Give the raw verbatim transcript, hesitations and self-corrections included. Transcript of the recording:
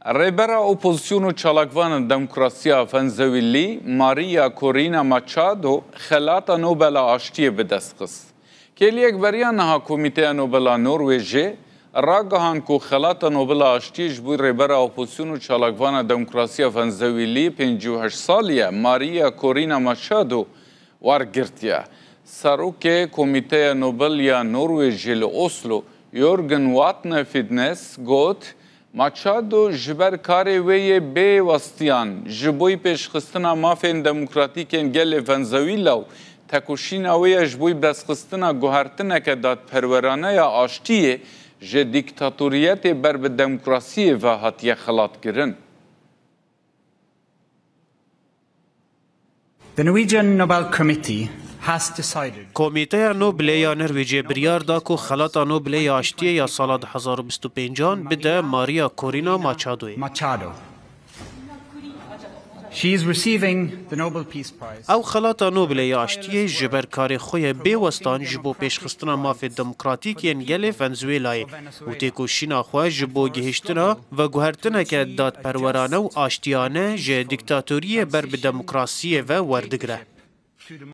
Rêbera Opozîsyon û Çalakvana Demokrasiya Venezuelî, Maria Corina Machado, Xelata Nobela Aştiyê bi dest xist. Kêliyek beriya niha Komîteya Nobela Norwêjê ragihand ku Xelata Nobela Aştiyê ji bo Rêbera Opozîsyon û Çalakvana Demokrasiya Venezuelî, pêncî û heşt salî ye, Maria Corina Machado, wergirtiye. Serokê Komîteya Nobel ya Norwêjê li Oslo, Jørgen Vatne Fidnes, got, Machado ji ber karê wê yê bê westiyan, ji bo pêşxistina mafên demokratîk ên gelê Venezuela û tekoşîna wê ye ji bo bidestxistina guhertineke dadperwerane ya aştiyê, ji dîktatoriyetê ber bi demokrasiyê ve hatiye xelatkirin. The Norwegian Nobel Committee has decided Komîteya Nobelê ya Norwêcê biryar da ku Xelata Nobelê ya Aştiyê ya sala du hezar û bîst û pêncan bide Maria Corina Machadoyê. Machado. She is receiving the Nobel Peace Prize. Ew Xelata Nobelê ya Aştiyê ji ber karê xwe yê bê westan ji bo pêşxistina mafê demokratîk yên gelê Venezuelayê û têkoşîna xwe ji bo gihiştina veguhertineke dadperwerane û aştiyane ji dîktatoriyê ber bi demokrasiyê ve werdigire.